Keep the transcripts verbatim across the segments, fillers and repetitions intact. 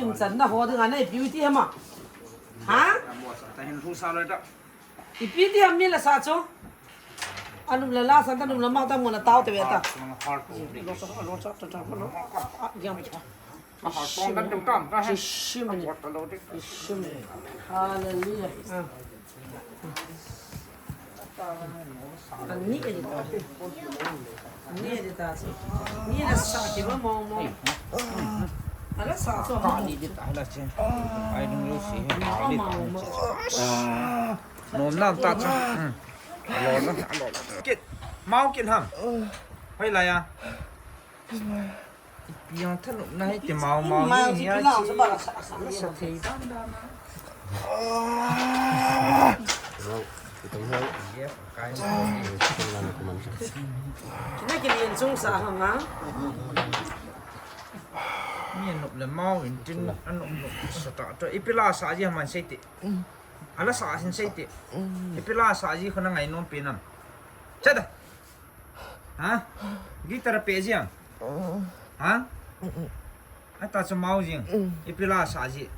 Kin chan na ho ding a nei piu ti hama. Ha? Ipi ti ham mi la sa chu. Anum la la san ta num la ma ta mo na tao te ve ta. Lo sa lo sa ta ta lo. A yang ta. Shimini. Shimini. Hallelujah. Ah. Ani edita. Ani edita. Ni la sa ti ba mo mo. Ala sa so ha ni edita la chen. Ai lung lu si. Mo mo. Nom nam ta cha. Lo na lo. Kit. Mau kit ham. Hoi la ya. Ipi jong thanop na hi ti mau mau. Mau hi ti ya pila chi. Sa thei dan dan na. Wow, itong hal. Yep, kai. Itong hal ko man. Kina kini en sung sa ha nga. Mi nop le mau in tin anop nop sa ta to. Ipi la sa ji man sei ti. Ala sa hin sei ti. Ipi la sa ji ko na ngai nom pe nam. Cha da. Ha? Guitar pe jing. Ha? Ata chu mau jing. Ipi la sa ji.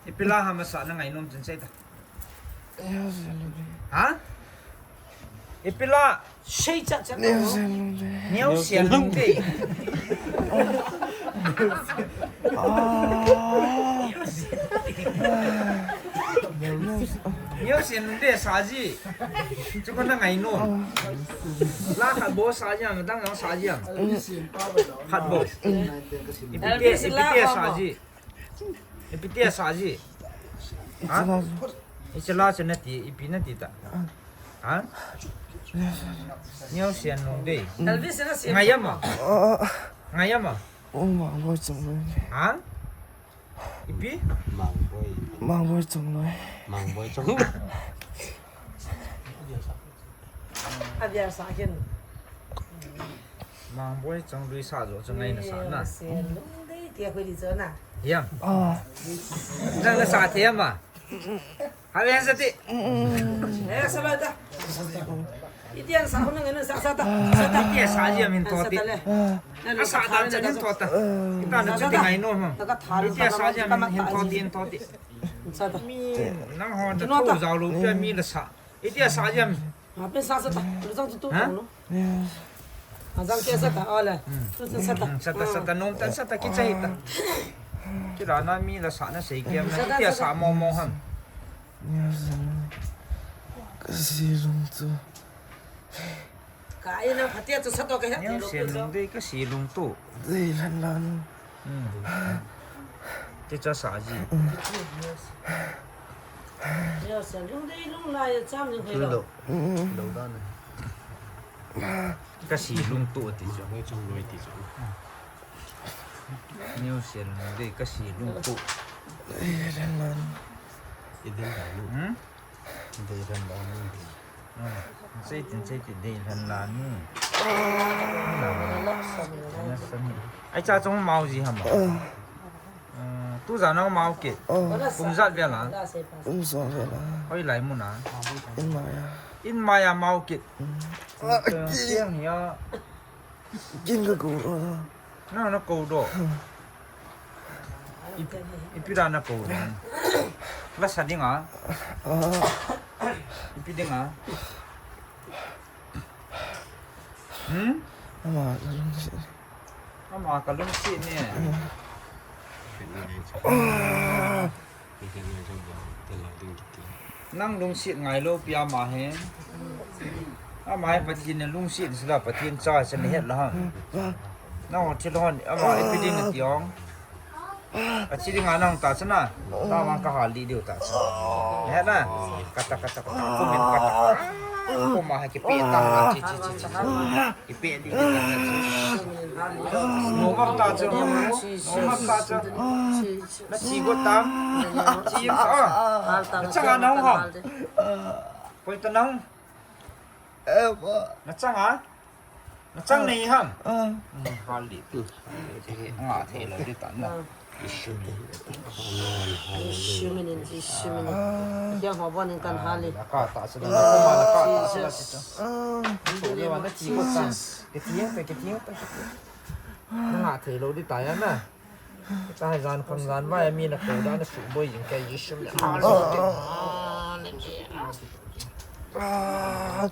Ipi la ha ma sa na ngai nom chin sei ta. Ha? Ipi la. Sei cha cha. Neo sian lung de. Neo sian lung de sa ji. Chu ko na ngai nom. La khat bo sa ji ang, dang sa ji ang. Khat bo. Ipi te, ipi te sa ji. Ipi te sa ji. Ha? Ichi la chu na ti, ipi na ti ta. Ha? Neo sian lung de. Elvis na sian. Ngai ama. Ngai ama. Oh, Mang Boy Chong Loi. Ha? Ipi? Mang Boy. Mang Boy Chong Loi. Mang Boy Chong. Adia sa kin. Mang Boy Chong Loi sa jo chu ngai na sa na. Sian lung de ti a ko di jo na. Yam. Ah. Nang na sa the ma. Habe han sa ti. Eh, sa ba ta. Itian sa ho nang sa sa ta. Sa ta. Itia sa ji min to ti. Sa ta le. Asa dan chan hin thot ta. Kita na chu ti ngai nom ham. Itia sa ji min hin thot ti hin thot ti. Sa ta. Mi nang ho na tho jao lo pia mi la sa. Itia sa ji min. Ha, pen sa sa ta. Lu jang chu tu no. Ajang ke sa ta, ole. Tu sa ta. Sa ta, sa ta, nom ta, sa ta, kichai ta. Kila na mi la sa na sei kiam na. Itia sa mo mo ham. Ka si lung tu. Ka ai na phatia chu sa to ka he. Neo sian lung de ka si lung tu. Dei lan lan. Ti cha sa ji. Neo sian lung de lung lai cham ni hoi lo. Lo. Lo da na. Ka si lung tu ti chu. Hoi chong loi ti chu. Neo sian lung de ka si lung tu. Dei lan lan. I den da lu. Hmm? Dei lhan la ni. Sei tin sei tin dei lhan la ni. Ai cha chong mau ji ham. Tu ja nang mau ke. Kum jat vel a. Kum jat vel a. Hoi lai mun a. In mai a. In mai a mau ke. Siang hia. Kin ka ko. Nang na ko do. Ipi, ipi da na ko do. La sa ding a. Ipi ding a. Hmm? Ama ka lungsi. Ama ka lungsi ni. Nang lungset ngailou pi ama hi. Ama hi Pathen in lungset sila Pathen cha chan het la ham. Nang thil hon ama ipi ding nati ong. Achi ding a nang ta chana. Ta mang ka hal di diu ta chana. Het na. Kata kata kata. Kumin kata. Kuma ha kipe ta na chi chi chi chi. Ipi di. Nom ta chu. Nom ta chu. Na chi got tam. Chi ta. Na chang a na hung ham. Koi ta na hung. Na chang a. Na chang nei ham. Hal di. Nga thei lo di ta na. Jisu minin, Jisu minin. Diang ho bon in kan hal e. Na ka ta sa na, na ka ta sa na. Ke tiang pe, ke tiang pe, ke tiang. Na nga thei lo di ta ya na. Tahi jan khun jan vai mi na ko da na su boi jing kei Jesu min. Hallelujah. Hallelujah.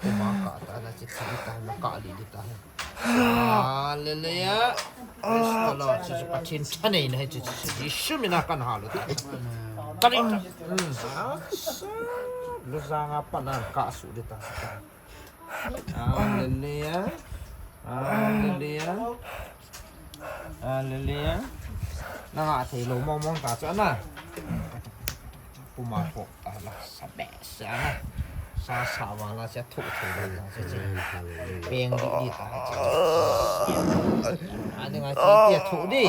Puma ka ta na chi chi ta na ka li di ta. Hallelujah. Praise the Lord. Chi chi Pathen thanei na chi chi Jesu min a kan halo ta. Ta li ta. Mm. Lu janga pa na ka su di ta. Hallelujah. Hallelujah. Hallelujah. Nanga thei lou mong mong ta chu ana. Puma tho ta la sa be sa na. Sa sa wa la sa tho tho la sa sa. Peng di di ta. Ani nga chi tia tho di.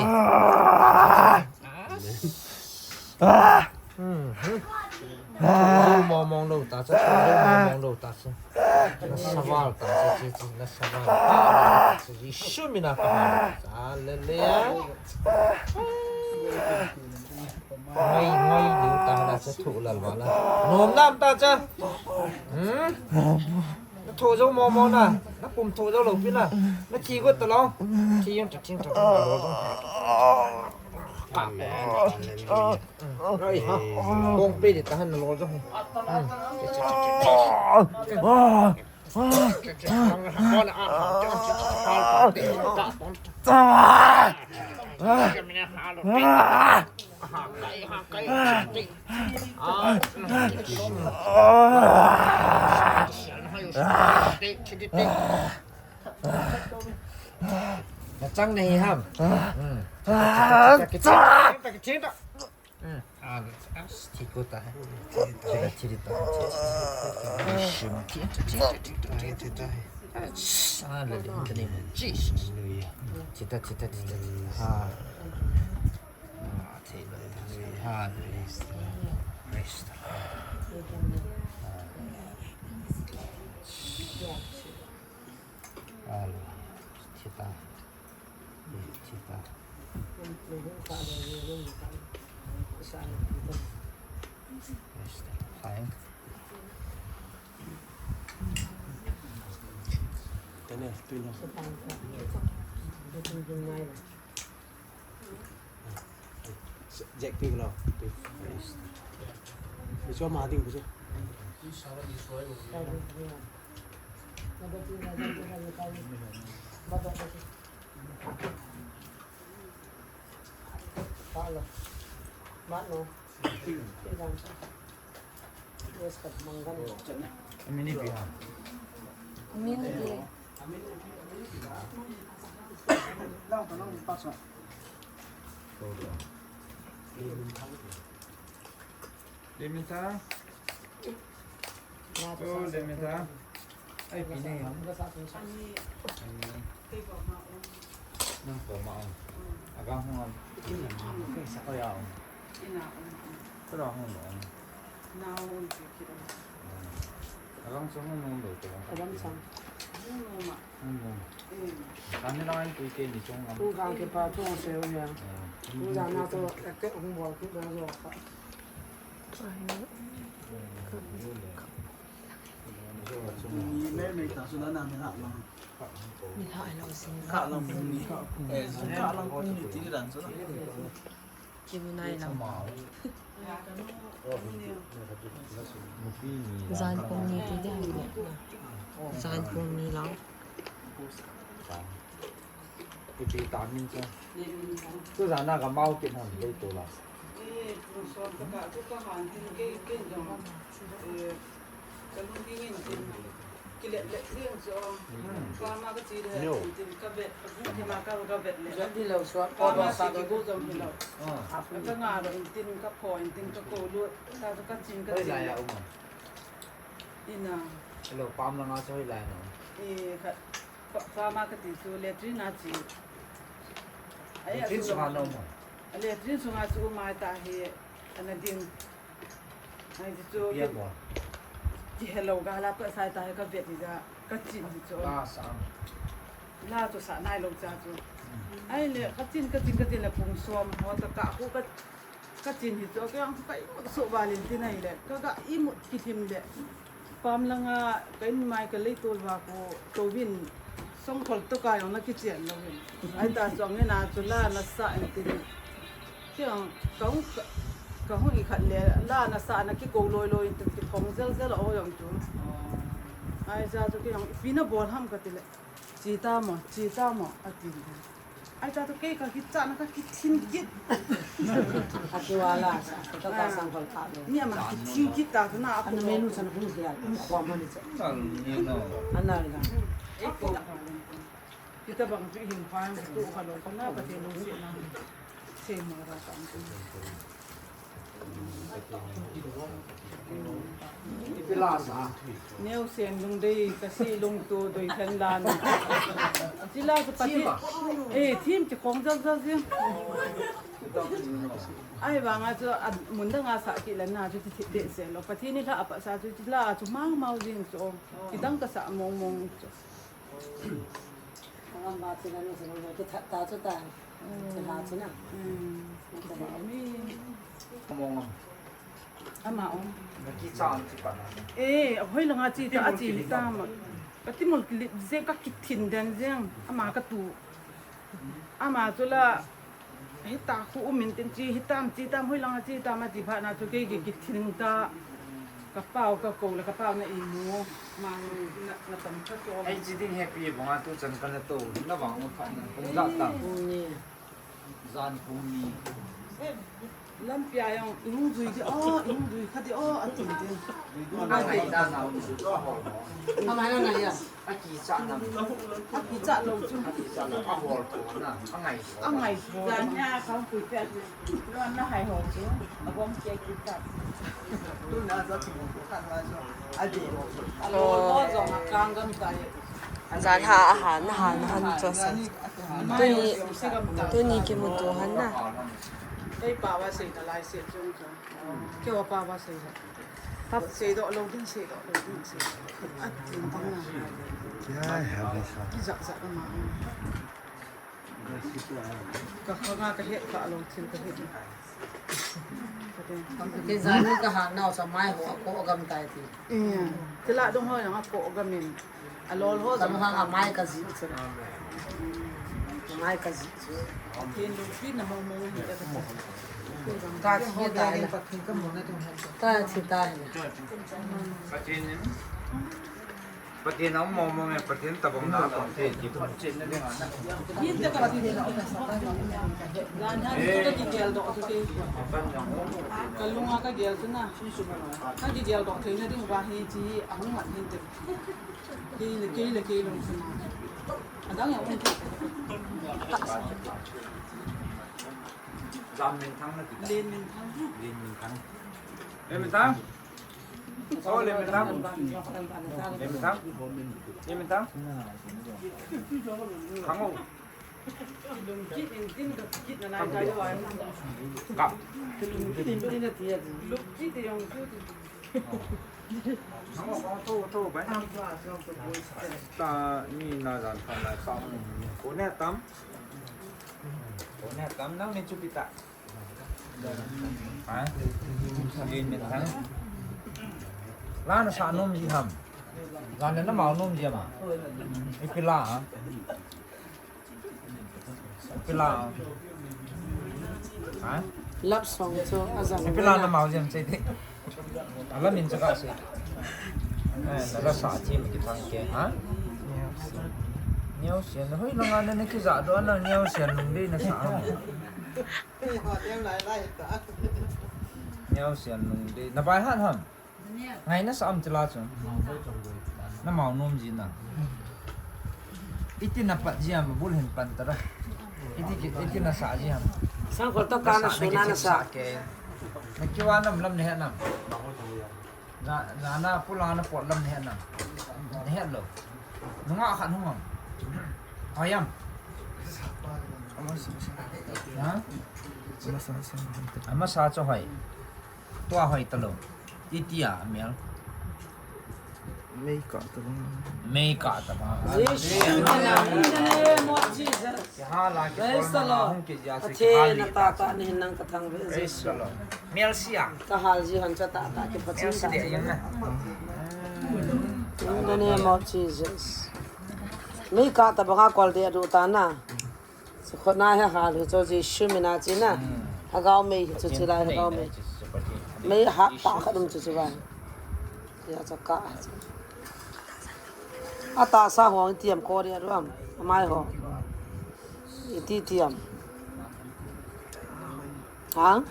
Hmm. Mong mong lou ta sa, mong mong lou ta sa. Na saval ta sa, chi chi na saval. Jesu min a ka. Hallelujah. Ngoi ngoi liu ta na sa thu lal wala. Nom nam ta cha. Hmm? Na tho jo mo mo na. Na pum tho jo lou pi na. Na thi go ta lo. Thi yong ta thing ta lo. Ka. Ai ha. Kong pe di ta han lo jo. Hmm. Na chang na hi ham. Hmm. Ah, ah, ah. Hmm. Ah, ah, thi ko ta hai. Thi ta, thi ta, thi ta. Shim, thi ta, thi ta, thi ta, thi ta. Ah, le, le, in the name of Jesus. Hallelujah. Thi ta, thi ta, thi ta, thi ta. Ah. Ah, thi ta, thi ta. Hallelujah. Praise the Lord. Hallelujah. Alo, thi ta. Thi ta. Yes, fine. Tene, tu lo. Jack pi lo. Pi. Pi cho ma ding pi cho. Hello. Mano. Yes, kat manggan. Mini pi ha. Mini pi. Lemintha. Oh, Lemintha. Ai, pi nei ham. Ani. Nang ko ma om. Agang hung om. Ko ya om. Ko ya hung om. Agang sung hung om lo to. Agang sung. Hung om. Hung om. Kan ni lang an tui ke ni chong lam. Hung kang ke pa chong se o ya. Hung ya na to ke hung bol ki na zo ka. Jan pung ni ti ding. Jan pung ni lang. Ipi ta min cha. Tu jana ka mau kit ham lei to la. Eh, tu so ka ka tu ka han tin ke ke jong. Eh, ka lung ding in tin. Kilet let ding so. Ka ma ka chi le tin ka vet. Ka ma ka ka vet le. Jom hi lo so. Ka ma sa ki go jom hi lo. Ka nga ro in tin ka pho in tin ka ko lu. Ka ka chin ka chin. Ina. Hello, pam la nga so hi la no. Eh, ka Fa, fa ma ka ti chu latrine a chi. Ai, latrine sunga no mo. Latrine sunga chu mai ta hi ana ding. Ai ti chu. Bia mo. Ti hello ga la ka sai ta hi ka vet ti ja ka chin ti chu. La sa. La chu sa nai lo cha chu. Ai le ka chin ka chin ka chin le pung som ho ta ka ku ka Ka chin hi chu, ka yang chu ka imut soh val in tin ahile, ka ga imut kithim le. Pam langa ka in mai ka lei tol va ko, tovin Songkhol toh ka jong na kichen lou hin. Ahi ta chu angin a chu la na sa in tin. Kei jong ka hung, ka hung ikhat le la na sa na kikou loi loi in tin kikhong jel jel a o jong chu. Ahi cha chu kei jong ipi na bol ham ka ti le. Che ta mo, che ta mo, a tin. Ahi cha chu kei ka kichat na ka kithin kit. A chu a la sa, ka ta sangkhol ka lo. Ni ama kithin kit ta chu na a ko. Ana menu chan khu dia, khom ani cha. Ana la. Hitabang chu hin pa tu ka lo ka na Pathen lungsetna. Sei mo ra ka. Ipi la sa. Neo sen lungdei, ka si lungtu doi thenlan. Chila chu Pathen. Eh, thim kikhong jal jal jing. Ahivanga chu a mun dang a sa kit le na chu thi thi de se lo. Pathen ni la apa sa chu chila chu mang mau jing chu. Kidang ka sa mong mong chu. Ama chu ta. Chu la chu na. Mong. Ama ong. Eh, hoi langa che ta, a che ta ma. Ka timul kilip jeng, ka kithin den jeng. Ama ka tu. Ama chu la, hita khu um in tin che, hitam che tam, hoi langa che tam, a che phat na chu kei ki kithin ta. Ka pau, ka kou le, ka pau na imu. Ma na, na tam ka chu. Ei, chi ding happy bang a tu chan ka na to, na vang u phat na, kong ja ta. Ni. Jan pung ni. Lampi a jong, i hung jui di, o, i hung jui kha di, o, a ti di. A ngai da na, a hol mo. Ama na ngai a. A kichat na. A kichat lou chu. A kichat lou, a hol to na, a ngai to. A ngai to. Jan a ka hung pui pet. Lo na hai hol chu. A bom kia kichat. Tu na za chu ko khan ma chu. A di. A lo lo jong a kang gam ta ye. Jan ha, a han, a han, a han chu sa. Tuni, tuni kimuto han na. Kei pa va sei na lai sei chung chung. Kei va pa va sei ha. Pap. Seidoh lou ding, seidoh lou ding, sei. A tin ding na. Kei hai ha ba sa. Ki zak zak ma. Ka khanga ka het kha lou thil ka het. Kei jani ka ha nau sa mai ho a ko gam tai ti. Eh, tila dong ho jong a ko gam in. A lol ho jong. Ka ha a mai ka ji chu. Mai ka ji chu. Ken do pi na mo mo ni ka. Ka thi ta na. Ka thi ta na. Pathen a um mong mong e, Pathen tabang na bang te, ti Pathen na ding a na. Yin te ka ti de la ka sa ta. Jan ha ni ka kigel doh tu te. Ka lunga ka gel tu na. Ka kigel doh thei na ding va hi chi a hung mat hin te. Kei le, kei le, kei long tu na. A dang ya um te. Jam Minthang na ti ta. Len Minthang. Len Minthang. Len Minthang. Oh, Len Minthang. Len Minthang. Len Minthang. Khang o. Kap. Khang o, khang o, tho, tho, bai. Ta, ni na jan pha na sa. Ko ne tam. Ko ne tam nang ne chu pi ta. Ha? Len Minthang. La na sa nom ji ham. La na na mau nom ji ham. Ipi la, ha? Ipi la. Ha? Love song chu a jang. Ipi la na mau ji ham sei te. A la min chu ka sei. Eh, na la sa ji mi ki thang ke, ha? Neo sian, hoi langa na na kija doh na, neo sian lungdei na sa. Neo sian lungdei. Na bai han ham. Ngai na sa am tila chu. Na mau nom ji na. Iti na pat ji am bul hin pan ta ra. Iti ki, iti na sa ji am. Sangkhol toh ka na sa na, na sa. Ke. Na kiwa nam lam ne nam. Na, na, na pula na pot lam ne nam. Ne lo. Nunga khan hung am. Hoi am. Ha? Ama sa chu hoi. Tua hoi ta lo. Iti a mel. Mei ka ta lo. Mei ka ta ba. Jesus. In the name of Jesus. Praise the Lord. Athe na ta ta ni nang ka thang ve Jesus. Mel sia. Ka hal ji han cha ta ta ki pha chin ta. In the name of Jesus. Mei kah tabanga kol deh a du ta na. Chu khut na hi hal hi chu Jesu mina chi na. Lhagao mei hi chu chi lai lhagao mei. Mei ha ta khat um chu chi vai. Ya cha kah. Atahsa ho itiam ko deh a du am. Amai ho. Iti tiam. Hang?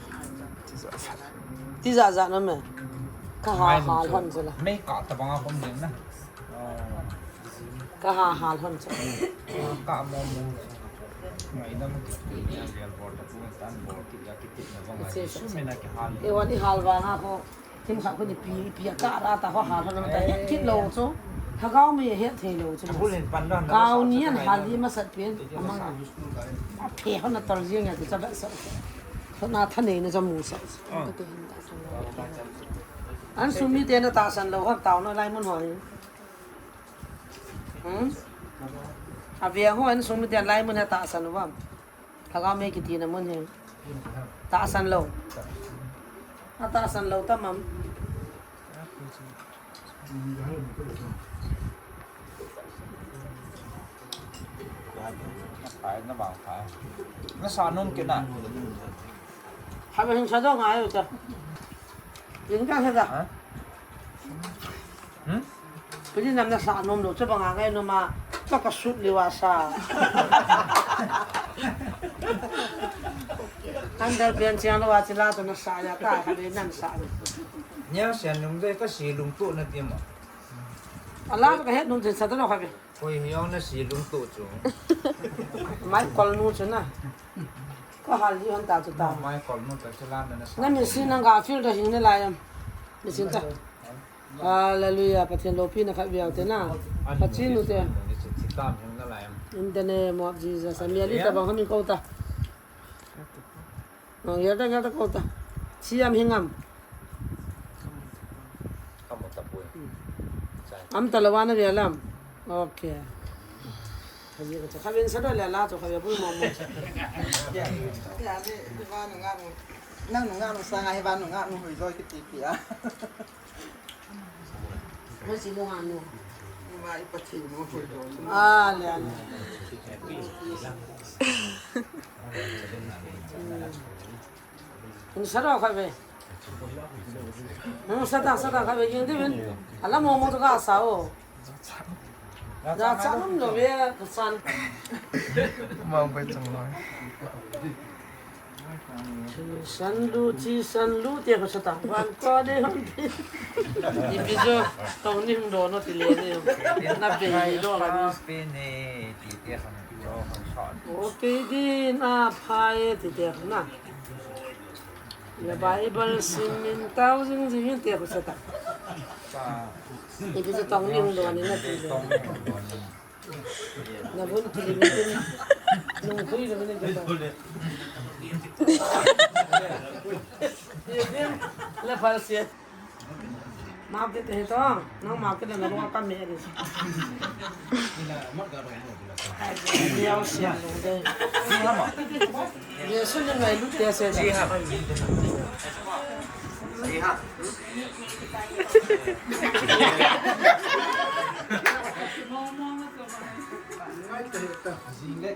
Tijat jat na me. Ka ha hal hon chu la. Mei kah tabanga kom ding na. Ka ha hal hon chu. Ka mo mo. Ngai na mo ki ni a real bol ta pu tan bol ki ya ki ti na bang. Jesu mina ki hal. E wan i hal vanga ko. Thim khat khun ipi, ipi a kah ra ta ho hal hon ta het kit lou chu. Lhagao mei het thei lou chu. Kau ni an hal di masat pen. Amang a. A phe hon a tol jing a ti cha ba sa. Hon a thanei na cha mu sa. An sung mite na tahsan lou hon tao na lai mun ho hi. Hmm? A veng ho an sung mite lai mun a tahsan lou am. Lhagao mei kiti na mun hi. Tahsan lou. A tahsan lou ta mam. Phai na vang phai. Na sa nom kit na. Hame hin sa dong ai u ta. Yin ka sa da. Ha? Hmm? Pili nam na sa nom lou, chu banga ngai nom a, chu ka sut liu a sa. Under pen chiang lou a chi la chu na sa ya ta, ka le nan sa ni. Nia sian nung de ka si lung tu na ti ma. Ala ka het nung chin sa ta lou ka be. Koi hi ong na si lung tu chu. Mai kol nu chu na. Ko hal ji hon ta chu ta. Mai kol nu ta chu la na na sa. Na mi si na ga feel da hing na lai am. Mi si ta. Hallelujah. Pathen loupina khat viau te na. Pathen u te. In the name of Jesus. Ami ali ta bang hami ko ta. Nang ya ta ya ta ko ta. Siam hingam. Am ta lawana vialam. Okay. Khavi ko khavi sa do la la to khavi pui mo mo. Ya. Ya ni ba nu nga nu. Nang nu nga nu sa nga hi ba nu nga nu hui zo ki ti pi a. Mo si mo nga nu. Ni ma i pa ti mo hui zo. Ah, le le. Ni sa do khavi. Nung sa ta, sa ta khavi jing ti vin. Ala mo mo to ka sa o. Ja cha nam lo ve ka san. Mang pai chang lo. San lu chi san lu te ko sa ta. Wan ko de hon. Ipi jo tong ni hung do no ti le ni. Na be ni do la ni. Pe ne ti te han jo han sa. O pe di na phai ti te na. Ya Bible sim min tao jing jing min te ko sa ta. Ipi jo tong ni hung do ni na ti le. Na bun kili min tin nung hui lo ni ko ta. Ye din la phal se. Mau ke te to, nang mau ke na lo ka me ni. Ai, ni au sia lo de. Ni ha ma. Jesu ni ngai lu te se. Ni ha. Ni ha.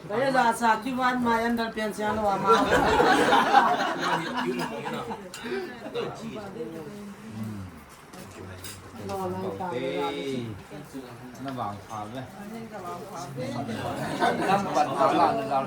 Kaya la sa ki wan ma yan dal pen sia lo ma. Lo lang ta. Na vang pha ve. Nam ban pha la na dal.